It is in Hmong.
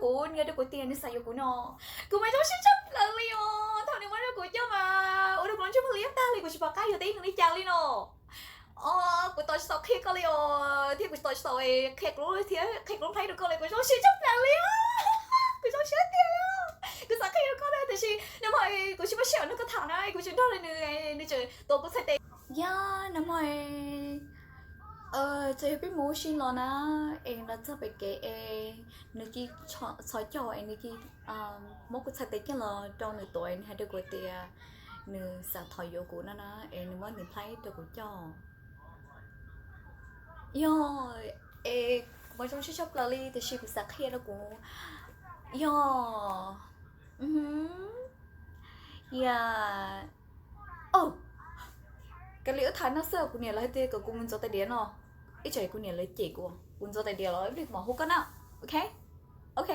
Kuv, nws hais rau kuv tias nws xav yuav kuv no. Kuv mas zoo siab tshaj plaws li os. Thaum nws muab rau kuv coj mas ua rau kuv lub ntsej muag liab tag li, kuv tsis pom qab yuav teb nws li cas li no. Os, kuv tos tsis tau qhia koj li os, thiab kuv tos tsis tau qhia kuv lub thiab qhia kuv lub nplhaib rau koj li, kuv zoo siab tshaj plaws li os. Kuv zoo siab tiag li os. Kuv xav qhia rau koj tiam sis nag hmo kuv tsis muaj sij hawm nrog koj tham na, kuv tsis nrog li nws, nws tseem tuav kuv txhais tes. Yog nag hmo txawm yog peb mus ua si los na, es los txog pem kev es nws cia txhos caug es nws cia muab kuv txhais tes coj los rau nws tuav, nws hais rau kuv tias nws xav thov yuav kuv no na, es nws muab nws nplhaib rau kuv coj. Yog, es kuv mas zoo siab tshaj plaws li tiam sis kuv xav qhia rau kuv. Yog, ya, kav liam wb tham no xwb, kuv niam lawv hais tias kom kuv mus ntxuav tais diav no. Ib tsam kuv niam lawv cem kuv, kuv ntxuav tais diav los ib pliag mam hu koj na. Ok, ok.